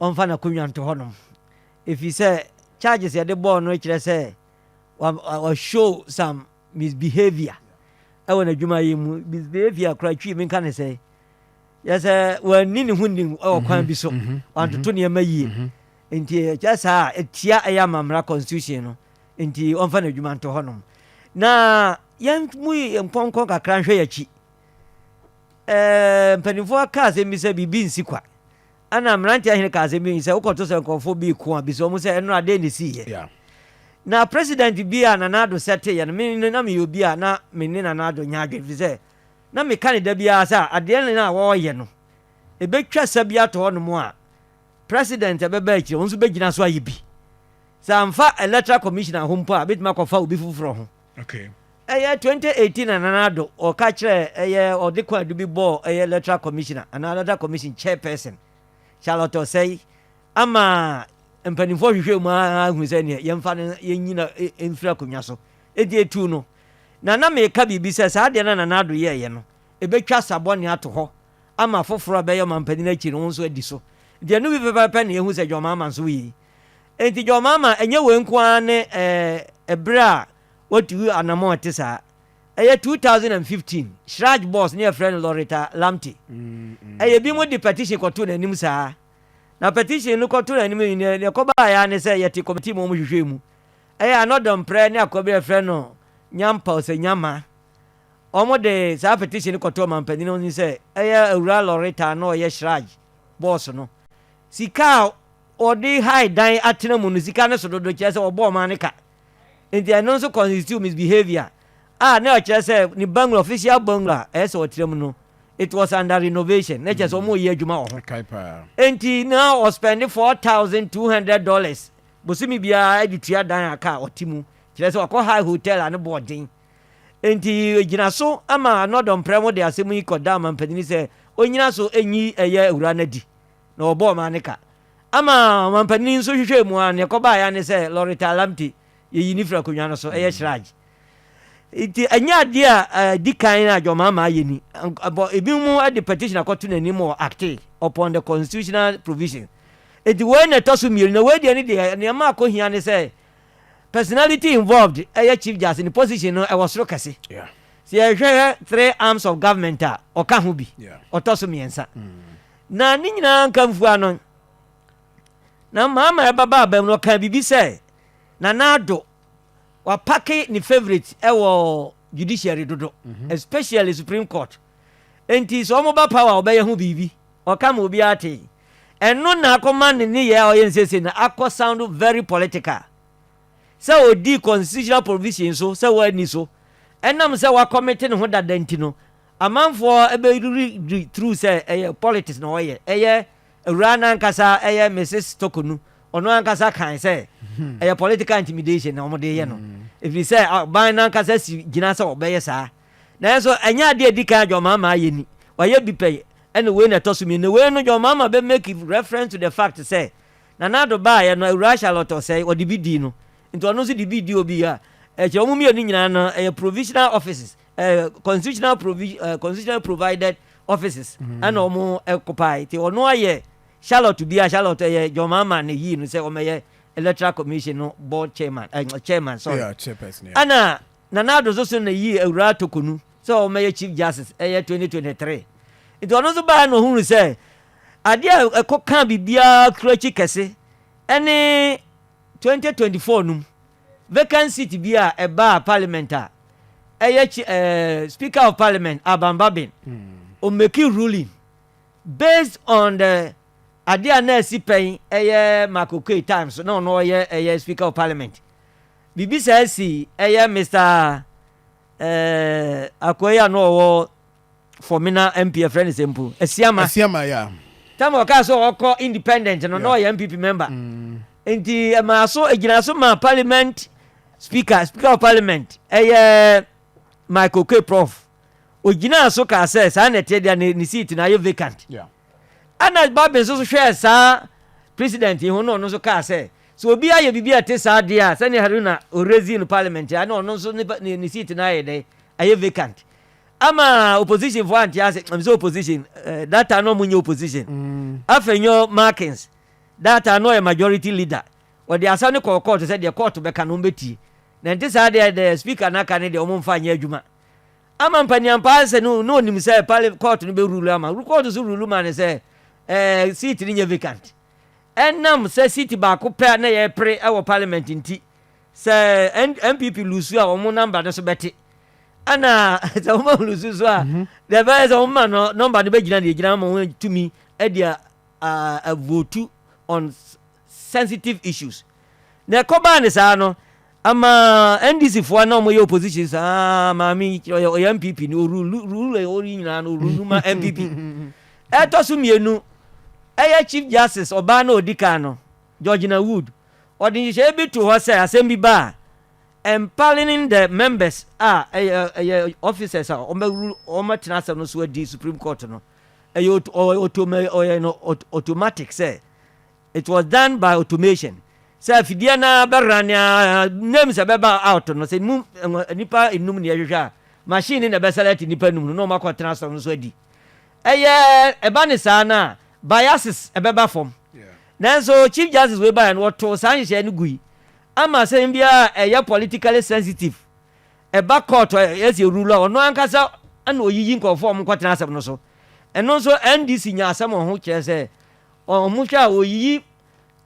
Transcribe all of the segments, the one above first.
Ɔmfa n'akonnwa nto hɔnom, ɛfiri sɛ charges yɛde bɔɔ no kyerɛ sɛ wa show some misbehaviour ɛwɔ n'adwuma yi mu. Misbehaviour kora Twi menka ne sɛ yɛ sɛ wanni ne ho nim ɛwɔ kwan bi so, wantoto nneɛma yie. Nti ɛkyɛ saa a ɛtia ɛyɛ amammara, constitution no, nti ɔmfa n'adwuma nto hɔnom. Na yɛn mu nkɔnkɔn kakra nhwɛ yɛkyi, mpanimfoɔ ka asɛm bi sɛ biribi nsi kwa, ɛna mmeranteɛ ahene ka asɛm bi sɛ wokɔto sɛ nkurɔfoɔ bi ko a, bisa ɔmo sɛ ɛno adeɛ ne siiɛ. Na president bi a Nana Addo sɛteeɛ no, me na meyɛ obi a na me ne Nana Addo nyɛ adwene, firi sɛ na meka ne da biara sɛ adeɛ no a wɔreyɛ no, ɛbɛtwa sa bi ato hɔ nom a president ɛbɛba akyire wɔn nso bɛgyina so ayɛ bi. Sɛ amfa Electoral Commissioner ho mpo a, bɛtumi akɔfa obi foforɔ ho. Ɛyɛ 2018 na Nana Addo ɔka kyerɛ ɛyɛ ɔde kwan adu bi bɔɔ ɛyɛ Electoral Commissioner anaa Electoral Commission chairperson Charlotte Osei, ama mpanimfoɔ hwehwɛ mu ahu sɛ neɛ yɛmfa no yɛnyina mfiri akonnwa so. Ɛdi etu no na meka biribi sɛ saa deɛ no Nana Addo yɛɛyɛ no, ɛbɛtwa sabɔne ato hɔ ama foforɔ a bɛyɛ ɔmampanin akyi no wɔn nso adi so. Nti ɛno bi pɛpɛpɛ na yɛhu sɛ John Mahama nso yie. Nti John Mahama, ɛnyɛ wei nko ara ne ɛberɛ a watu anammɔn ɛte saa. Ɛyɛ 2015 CHRAJ boss ne yɛfrɛ no Loretta Lamptey, ɛyɛ bi mu de petition kɔto n'anim saa. Na petition no kɔto n'anim yi, ne ɛkɔbaeɛ ne sɛ yɛte committee mu, ɔmo hwehwɛ mu. Ɛyɛ anɔdɔmprɛ ne akɔ bi yɛfrɛ no Nyampa sɛ Nyama, ɔmo de saa petition no kɔto ɔmampanin no sɛ ɛyɛ awura Loretta na ɔyɛ CHRAJ boss no, sika a ɔde hae dan atena mu no, sika no so dodo, kyerɛ sɛ ɔbɔ ɔman no ka. Nti ɛno nso constitute misbehaviour a na ɔkyerɛ sɛ ne bungalow, official bungalow a ɛyɛ sɛ ɔtena mu no, it was under renovation, na kyerɛ sɛ ɔmo yɛ adwuma wɔ ho. Nti na ɔspend $4,200 bosomi biara de tua dan a ka ɔte mu, kyerɛ sɛ ɔkɔ high hotel a ne bɔ ɔden. Nti gyina so ama anɔdɔmprɛ mo de asɛm yi kɔda ama mpanyin sɛ onyina so enyi ɛyɛ awura no adi na ɔbɔ ɔman ne ka. Ama ɔmampanin nso hwehwɛ mu a, neɛ kɔbaeɛ ne sɛ Loretta Lamptey yɛyi ne firi akonnwa no so, ɛyɛ CHRAJ. Nti ɛnyɛ adeɛ a di kan a John Mahama ayɛ ni bɔ. Ebi mu de petition akɔto n'anim wɔ act upon the constitutional provision. Nti wei na ɛtɔ so mmienu. Na wei deɛ ne deɛ nneɛma akɔ ne sɛ personality involved ɛyɛ Chief Justice, ne position no ɛwɔ soro kɛse. Sɛ yɛhwɛ three arms of government a, ɔka ho bi, ɔtɔ so mmiɛnsa. Na ne nyinaa nkamfua no na Mahama ɛbaba aba mu no, ɔka biribi sɛ Nana Addo wapick ne favourite ɛwɔ judiciary dodo, especially Supreme Court. Nti sɛ ɔmo ba power, ɔbɛyɛ ho biribi. Ɔka ma obiara te. Ɛno na akɔma ne ne yɛ a ɔyɛ nsese na akɔ sound very political sɛ odi constitutional provision so sɛ wɔani so, ɛnam sɛ wacommit ne ho dada. Nti no amanfoɔ ɛbɛriri through sɛ ɛyɛ politics na ɔyɛ. Ɛyɛ awura n'ankasa, ɛyɛ Mrs Torkornoo, ɔno ankasa kan sɛ ɛyɛ political intimidation na wɔde yɛ no, ɛfiri sɛ aban n'ankasa si gyina sɛ ɔbɛyɛ saa. Nanso ɛnyɛ adeɛ adi kan John Mahama ayɛ ni. Ɔyɛ bi pɛ, ɛna wei na ɛtɔ so mmienu. Wei no, John Mahama bɛ make reference to the fact sɛ Nana Addo baayɛ no, awura Charlotte Osei ɔde bi di no, nti ɔno nso de bi di obi a ɛkyɛ. Wɔn mmienu nyinaa no ɛyɛ provisional offices, constitutional provided offices ɛna wɔn ɛkopae. Nti ɔno ayɛ Charlotte bi a Charlotte ɛyɛ John Mahama ne yii no sɛ ɔmɛyɛ Electoral Commission no board chairman, chairman, sorry. Yeah, chairperson. Yeah. Ɛna Nana Addo nso so na yii awura Torkornoo sɛ ɔmɛyɛ Chief Justice, ɛyɛ 2023. Nti ɔno nso baa na ɔhunu sɛ adeɛ a ɛkɔ ka biribiara kura akyi kɛse ɛne 2024 num vacant seat bi a ɛbaa parliament a ɛyɛ Speaker of Parliament Alban Bagbin ɔmake ruling based on the adeɛ a na asi pɛn, ɛyɛ Mike Oquaye times na ɔno ɔyɛ ɛyɛ Speaker of Parliament. Biribi saa si ɛyɛ Mr Akoyi a na ɔwɔ Fomena MP, ɛfrɛ ne sɛ mpo Asiama. Asiama, yeah. Tam ɔkaa sɛ ɔkɔ independent no, na ɔyɛ NPP member. Nti ɛmaa so egyina so ma parliament speaker of parliament, ɛyɛ Mike Oquaye, Prof, ogyina so kaa sɛ saa na ɛteɛ deɛ ne seat na ayɛ vacant. Ɛna Bagbin nso so hwɛɛ saa president yi ho na ɔno nso kaa sɛ obi ayɛ biribi a ɛte saa deɛ a, sɛnea Haruna ɔraise no parliament a, na ɔno nso ne seat no ayɛ dɛ ayɛ vacant. Ama opposition fo ante ase. Ɛm sɛ opposition, that time na ɔmo nyɛ opposition. Afenyo Markins. That time na ɔyɛ majority leader. Ɔde asɛm no kɔɔ court sɛ deɛ court bɛka no wɔbɛtie. Na nte saa deɛ deɛ speaker no aka no deɛ wɔn mfa nyɛ adwuma. Ama mpaniampaa sɛ no na ɔnim sɛ parli court no bɛ rule ama. Court nso rule ma no sɛ ɛɛ seat no nyɛ vacant. Ɛnam sɛ seat baako pɛ a na yɛrepere wɔ parliament nti, sɛ NPP lusu a wɔn number no so bɛte. Ɛna sɛ wɔn lusu so a, deɛ ɛbɛyɛ sɛ wɔn ma no number no bɛgyina deɛ egyina ama wɔn tumi de a vote on sensitive issues. Na ɛkɔbaa ne saa no, ama NDC foɔ na wɔyɛ opposition saa, maame yi ɔyɛ NPP ni, orule rule ɔyi nyinaa no, orule ma NPP. Ɛtɔ so mmienu, ɛyɛ Chief Justice ɔbaa na odi kan no, Georgina Wood, ɔde nhyehyɛeɛ bi to hɔ sɛ asɛm bi ba a, empaneling the members a ɛyɛ officers a wɔbɛrule, wɔbɛtena asɛm no so adi Supreme Court no, ɛyɛ ɔyɛ ɔyɛ no automatic, sɛ it was done by automation, sɛ afidie na bɛra nea names a bɛba out no, sɛ mu nipa enum na yɛhwehwɛ a, machine na ɛbɛselect nipa enum no na wɔn akɔtena asɛm no so adi. Ɛyɛ ɛba ne saa na biases ɛbɛba fam. Nanso Chief Justice wei baeɛ no, wɔtoo saa nhyehyɛeɛ no gui ama asɛm biara ɛyɛ politically sensitive ɛba court a yɛsi rule a, ɔno ankasa ɛna oyiyi nkɔfoɔ a wɔn kɔtena asɛm no so. Ɛno nso NDC nya asɛm wɔ ho, kyerɛ sɛ wɔn hwɛ a, oyiyi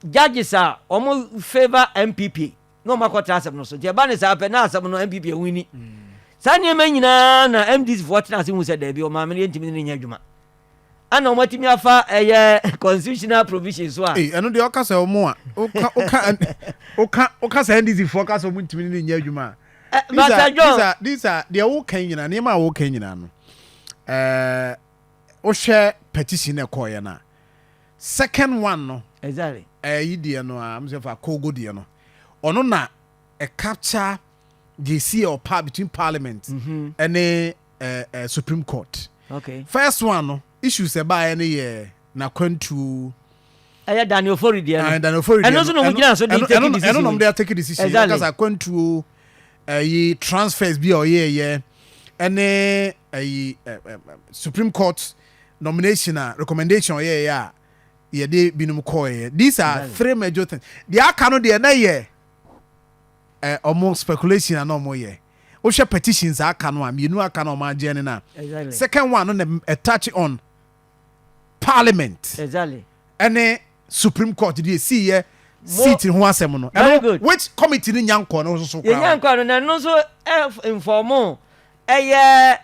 judges a wɔn favour NPP na wɔn akɔtena asɛm no so. Nti ɛba ne saa pɛ na asɛm no NPP awin. Saa nneɛma nyinaa na NDC foɔ tena ase hu sɛ daabi, ɔmaame no yɛntumi ne nyɛ adwuma, ana wɔn atumi afa ɛyɛ constitutional provision so a. Ee, ɛno deɛ, ɔka sɛ ɔmo a ɔka ɔka ɔka ɔka sɛ NDC foɔ ka sɛ ɔmo ntumi ne nyɛ adwuma a. Pastor John. These are deɛ woka nyinaa, nneɛma a woka nyinaa no, wohwɛ petition na ɛkɔɔyɛ no a, second one no, ɛyi deɛ no a sɛ fa Kogo deɛ no, ɔno na ɛ capture deɛ esi yɛ ɔpa between parliament ɛne Supreme Court. First one no, issues ɛbaeɛ no yɛ n'akwantuo. Ɛyɛ Daniel Ofori deɛ no. Ah, Daniel Ofori deɛ ɛno nso na ɔmo gyina so de take decision. Ɛno na ɔmo de take decision. Ɛkasa akwantuo, ɛyi transfers bi a ɔyɛɛyɛ, ɛne ɛyi ɛ ɛ Supreme Court nomination a recommendation ɔyɛɛyɛ a yɛde binom kɔɔyɛ. These are three major things. Deɛ aka no deɛ, na yɛ ɔmo speculation a na ɔmo yɛ. Wohwɛ petitions a aka no a, mmienu aka no a ɔmo agye ne na second one no na ɛ touch on parliament ɛne Supreme Court deɛ esi yɛ seat ho asɛm no. Very ɛno good. Which committee no nya nkɔ no nso so yɛnya koraa. Nkɔ no, na ɛno nso ɛ inform ɛyɛ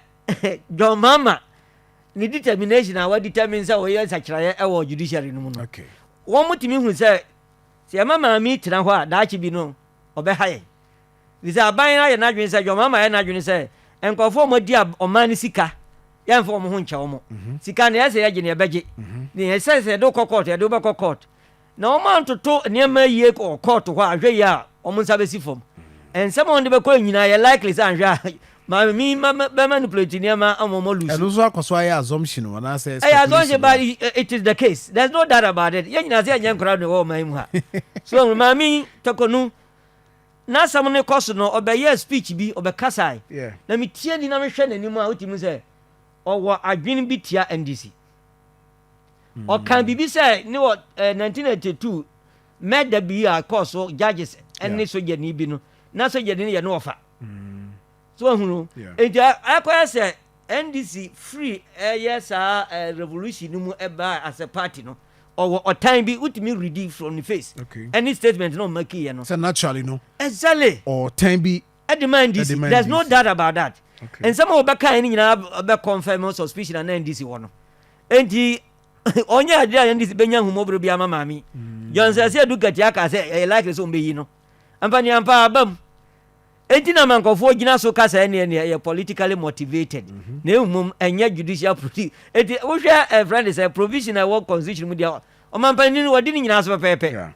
John Mahama ne determination a wadetermine sɛ ɔyɛ nsakyerɛeɛ ɛwɔ judiciary no mu no. Wɔn mo tumi hu sɛ yɛma maame yi tena hɔ a, daakye bi no ɔbɛha yɛn, fisɛ aban ayɛ n'adwene sɛ, John Mahama ayɛ n'adwene sɛ nkɔfoɔ a wɔadi ɔman no sika, yɛmfa wɔn ho nkyɛ wɔn sika no, yɛsɛ yɛgye ne yɛbɛgye ne yɛsɛ sɛ yɛde wokɔ court, yɛde wobɛkɔ court, na wɔn antoto nneɛma yie wɔ court hɔ a, ahwɛ yie a, wɔn nsa bɛsi fam. Nsɛm a wɔde bɛkɔ nyinaa yɛ likely sɛ anhwɛ a, maame mi bɛ manipulate nneɛma ama wɔn lose. Ɛno nso akɔ so ayɛ assumption o, anaasɛ ɛyɛ assumption, but speculation. It is the case, there is no doubt about it. Yɛn nyinaa sɛ yɛnyɛ nkora no wɔ ɔman mu ha so, maame Torkornoo n'asɛm no kɔ so no, ɔbɛyɛ speech bi, ɔbɛkasae na metie ni na mehwɛ n'anim a, wotumi sɛ ɔwɔ adwene bi tia NDC. Ɔka biribi sɛ ne wɔ 1982 murder bi a kɔɔ so, judges ɛne sogyani bi no, na sogyani no yɛ ne wɔfa so ahunu. Nti ɛkɔyɛ sɛ NDC free ɛyɛ saa revolution no mu ɛba as a party no, ɔwɔ ɔtan bi, wotumi read from the face ɛne statement na ɔma kiiɛ no. Sɛ naturally no ɔtan bi ɛde ma NDC. Ɛde ma There's no NDC. doubt about that. Nsɛm a wɔbɛka no nyinaa bɛ confirm suspicion a na NDC wɔ no. Enti ɔnyɛ adeɛ a NDC bɛnya ahumɔborɔ bi ama maame Johnson sɛ adu katia aka sɛ ɛyɛ likely sɛ ɔmbɛyi no ampa ne ampa aba mu. Enti na ma nkɔfoɔ gyina so kasa, ɛneɛ ɛyɛ politically motivated, na mmom ɛnyɛ judicial proceed. Enti wohwɛ ɛfrɛ ne sɛ provision a ɛwɔ constitution mu deɛ, ɔmampanin no wɔde ne nyinaa so pɛpɛɛpɛ,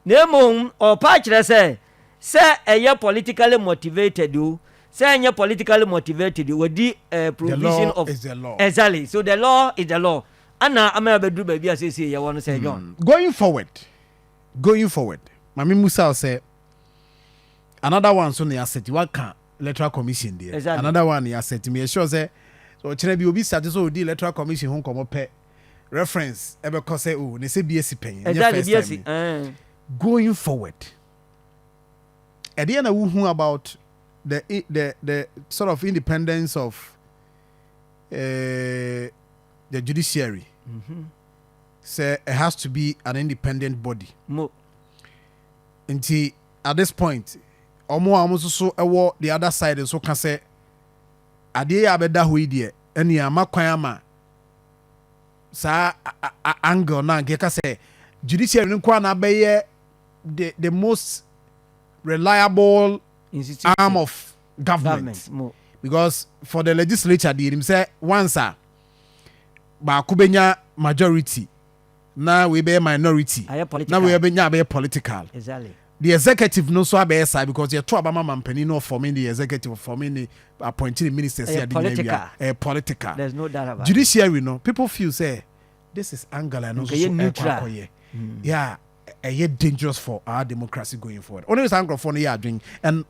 na mmom ɔpa kyerɛ sɛ ɛyɛ politically motivated o, sɛ ɛnyɛ politically motivated o, wɔdi The provision law of is the law. Exactly, so the law is the law, ana ama yɛbɛduru baabi a seesei yɛwɔ no sɛ John. Going forward, maame musa wo sɛ another one so na yɛasɛte waka Electoral Commission deɛ. Another one yɛasɛte, meyɛ sure sɛ ɔkyerɛ bi obi sate sɛ ɔdi Electoral Commission ho nkɔmmɔ pɛ. Reference ɛbɛkɔ sɛ o ne sɛ bi esi pɛn, ɛnyɛ Exactly, first bi time asi. ni. Going forward, ɛdeɛ na wohu about the sort of independence of the judiciary, sɛ it has to be an independent body? Mo. Nti at this point, ɔmo a ɔmo nso so ɛwɔ the other side nso ka sɛ adeɛ yi a abɛda hɔ yi deɛ, ɛne ama kwan ama saa angle na nka yɛka sɛ judiciary no nkoa na abɛyɛ the most reliable institution arm of government, government mo. Because for the legislature deɛ, nim sɛ once a baako bɛnya majority na wei bɛyɛ minority, ayɛ political. Na wei bɛnya abɛyɛ political. The executive no nso abɛyɛ saa, because yɛto aba ma mampanin no, forming the executive, forming the appointing the ministers, ɛyɛ yɛ ade nyinaa political. wia, ɛyɛ political. There's no doubt about it. Judiciary no, people feel say this is angle ɛno nso Nka ɛyɛ so ɛkɔ neutral. akɔyɛ, yeah, ɛyɛ dangerous for our democracy going forward. Ɔno saa nkurɔfoɔ no yɛ adwen, and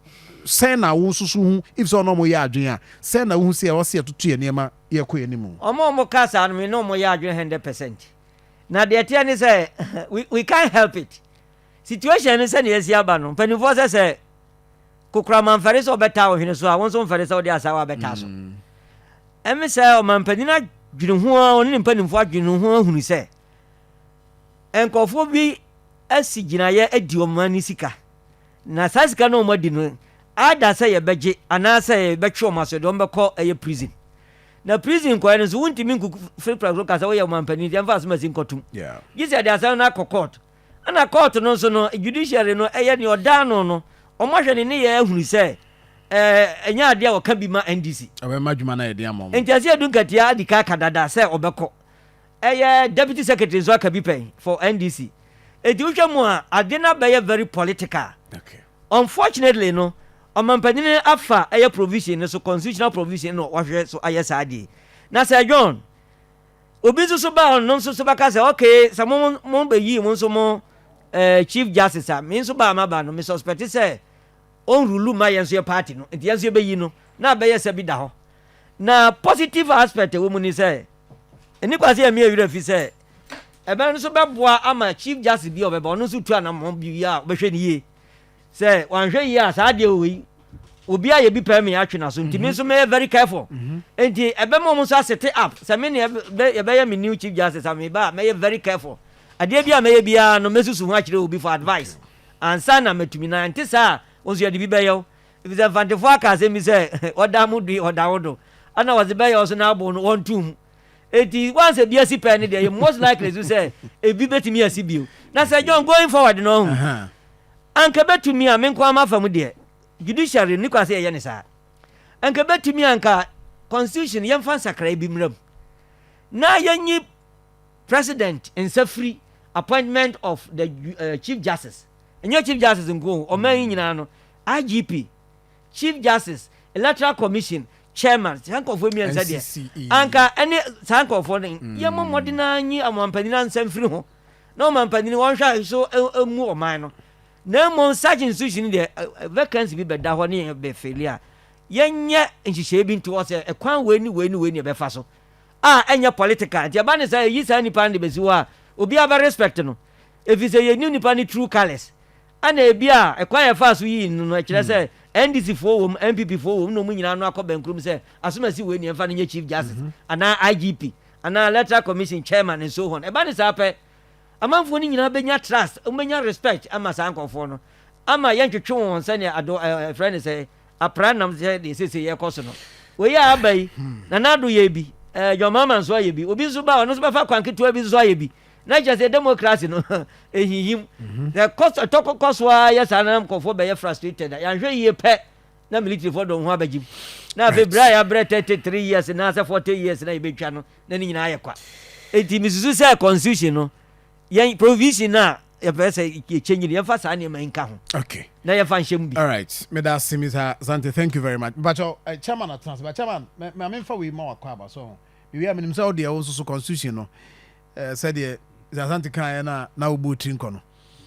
sɛn na wo nso so hu, if sɛ ɔno ɔmo yɛ adwen a, sɛn na wohu sɛ ɛwɔ sɛ yɛtoto yɛ nneɛma yɛkɔ yɛn anim? Ɔmo a ɔmo ka saa no, me ne ɔmo yɛ adwene 100%. Na deɛ teɛ ne sɛ we can't help it. Situation no, sɛnea yɛsi aba no, mpanimfoɔ sɛ kokorama mfɛre sɛ ɔbɛtaa ɔhwene so a, wo nso mfɛre sɛ wode asawa bɛtaa so. Ɛme sɛ ɔmampanin adwene ho a, ɔne ne mpanimfoɔ adwene ho ahunu sɛ nkurɔfoɔ bi asi gyinaeɛ adi ɔman no sika, na saa sika no a ɔmo adi no ada sɛ yɛbɛgye anaasɛ yɛbɛtwe ɔmo aso de ɔmo bɛkɔ ɛyɛ prison. Na prison kɔɛ no nso, wontumi nkuku firi prako ka sɛ woyɛ ɔmampanin nti ɛmfa asɛm asi nkɔtom, gye sɛ yɛde asɛm no akɔ court. Ɛna court no nso no, judiciary no ɛyɛ nea ɔdaa no, ɔmo ahwɛ ne ne yɛ ahunu sɛ ɛnyɛ adeɛ a wɔka bi ma NDC. Ɔbɛma adwuma no yɛde ama ɔmo. Nti ɛsɛ yɛdu nkatia adi ka aka dada sɛ ɔbɛkɔ. Ɛyɛ deputy secretary nso aka bi pɛn for NDC. Eti wohwɛ mu a, ade no abɛyɛ very political. Unfortunately no, ɔmampanin afa ɛyɛ provision no so, constitutional provision no, wahwɛ so ayɛ saa adeɛ. Na sɛ John, obi nso so ba, ɔno nso so bɛka sɛ okay, sɛ mo bɛyi mo nso mo chief justice a, me nso ba a maba no, me suspect sɛ ɔnrule ma yɛn nso yɛ party no, nti yɛn nso yɛbɛyi no na abɛyɛ sɛ bi da hɔ. Na positive aspect ɛwɔ mu ni sɛ ɛni kwa sɛ yɛmi ewura fi sɛ ɛbɛn nso bɛboa ama chief justice bi a ɔbɛba, ɔno nso tu anammɔn bi a ɔbɛhwɛ ne yie sɛ wanhwɛ yie a, saa adeɛ wɔ yi, obi ayɛ bi pɛɛ mi atwe na so, nti mi nso mɛyɛ very careful. Nti ɛbɛma ɔmo nso aset up sɛ mi ni yɛbɛyɛ mi new chief justice a, mi ba mɛyɛ very careful. Adeɛ bi a mɛyɛ biara no, mɛsusu ho akyerɛ obi for advice ansa na mɛtumi. Na nte saa, wɔn nso yɛde bi bɛyɛ wo, efisɛ Mfantefoɔ aka asɛm bi sɛ ɔda mo dui ɔda wo do, ɛna wɔde bɛyɛ wo so na abo no wɔn tum. Eti once ebi asi pɛɛ ne deɛ, yɛ most likely so sɛ ebi bɛtumi asi bio. Na sɛ John, going forward no, ɔho anka bɛtumi a, me nko ama fa mu deɛ, judiciary ni kwa sɛ yɛyɛ ne saa. Anka bɛtumi anka constitution yɛmfa nsakrae bi mmra mu na yɛnyi president nsa firi appointment of the chief justice. Ɛnyɛ chief justice nko o, ɔman yi nyinaa no, IGP, chief justice, Electoral Commission chairman, saa nkɔfoɔ mmiɛnsa deɛ, NCCE. Anka ɛne saa nkɔfoɔ no, yɛmmɔ mmɔden na nyi ɔmampanin ansa mfiri ho na ɔmampanin wɔnhwɛ so ɛmu ɔman no. Na mmom such institution deɛ, vacancy bi bɛda hɔ ne yɛn bɛfill a, yɛnyɛ nhyehyɛeɛ bi nto hɔ sɛ ɛkwan wei ne wei ne wei ne yɛbɛfa so a ɛnyɛ political. Nti ɛba ne sɛ ɛyi saa nipa no de bɛsi hɔ a, obiara bɛ respect no, ɛfiri sɛ yɛnim nipa no true colours. Ɛna ebi a ɛkwan yɛfa so yii no, ɛkyerɛ sɛ NDC foɔ wɔ mu, NPP foɔ wɔ mu, na ɔmu nyinaa no akɔ bɛnkurom sɛ asomasi wei ne yɛmfa no nyɛ chief justice anaa IGP anaa Electoral Commission chairman and so on. Ɛba ne saa pɛ, amanfoɔ no nyinaa bɛnya trust, wɔbɛnya respect ama saa nkɔfoɔ no, ama yɛntwetwe wɔn sɛnea ado ɛfrɛ no sɛ apra nam sɛ deɛ sese yɛkɔ so no. Wei a aba yi, Nana Ado yɛ bi, John Mahama nso ayɛ bi, obi nso ba, ɔno nso bɛfa kwan ketewa bi nso ayɛ bi. Na kyerɛ sɛ democracy no ɛhihim sɛ kɔ ɛtɔ kɔ so a, yɛ saa na nkɔfoɔ bɛyɛ frustrated a, yɛanhwɛ yie pɛ na military foɔ dɔn ho abɛgyim. Na afei berɛ a yɛabrɛ 33 years na sɛ 40 years na yɛbɛtwa no na ne nyinaa yɛ kwa. Enti mesusu sɛ constitution no, yɛn provision a yɛpɛ sɛ yɛkyɛnyi no, yɛmfa saa nneɛma yi nka ho na yɛmfa nhyɛ mu bi. All right, meda ase, Mr. Zante, thank you very much. Mpakyɛw, chairman atena ase, but chairman, ma memfa wei ma wakɔ aba so. Mewie a, menim sɛ wodeɛ wo nso so constitution no, sɛdeɛ Mr. Asante kaeɛ no a na wobɔ tiri nkɔ no.